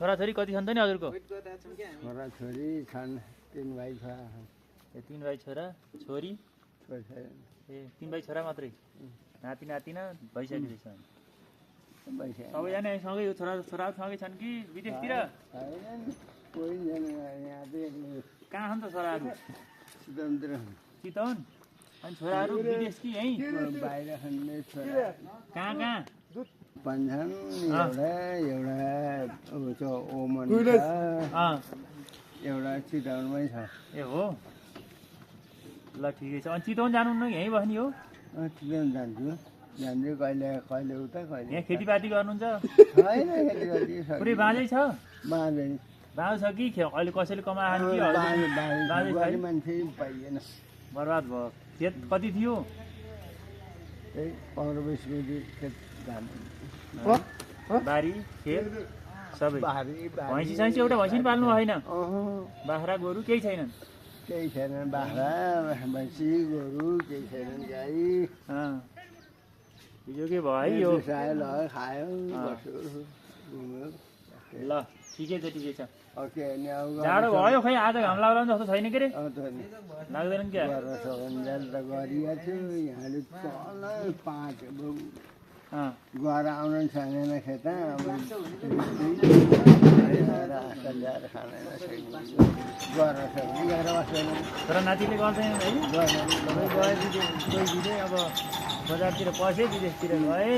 छोराछोरी कति छन् त नि हजुरको? छोराछोरी छन् 3 भाइ छोरा छन्। ए 3 भाइ छोरा छोरी? छोरी छैन। ए 3 भाइ छोरा मात्रै? नाति नातिना भइसकेको छ? भइसक्यो। सबैजना सँगै छोराहरू सँगै छन् कि विदेशतिर? छैनन्, कोही छैन यहाँ चाहिँ। कहाँ छन् त छोराहरू? चितवनतिर चितवन? अनि छोराहरू विदेश कि यहीँ? बाहिर छन् छोरा। कहाँ कहाँ? पन्छन् एउटा ओमन छ, एउटा चितवनमै छ। ए हो ल ठिकै छ। अनि चितवन जानुहुन्न यहीँ बस्ने हो? चितवन जान्छु कहिले उता कहिले। यहाँ खेतीपाती गर्नुहुन्छ? छैन खेतीपाती पुरै बाँझै छ? बाँझै बाँझो छ कि अहिले कसैले कमाएन कि? बाँझै मान्छे पाइएन। बर्बाद भयो। खेत कति थियो? त्यही 15-20 केजी खेत धान। बारी खेत सबै? बारी भैँसी सैँसी एउटा भैँसी पनि पाल्नु होइन? बाख्रा गोरु केही छैनन्? केही छैन। बाख्रा भैँसी गोरु केही छैनन्। गाई हिजो के भयो है यो? खायो बस्यो घुम्यो। ल ठिकै छ ठिकै छ। ओके जाडो भयो खै आज घाम लाग्ला जस्तो छैन के रे? लाग्दैन क्या? सन्जाल त गरिएको छु यहाँले तल 5 गएर आउनु छैन खेता। अब ल्याएर खाँदैन गएर सक्ने गएर बस्दैन। छोरा नातिले गर्दैन है? सबै गए कोही दिँदै अब बजारतिर पसे विदेशतिर गए।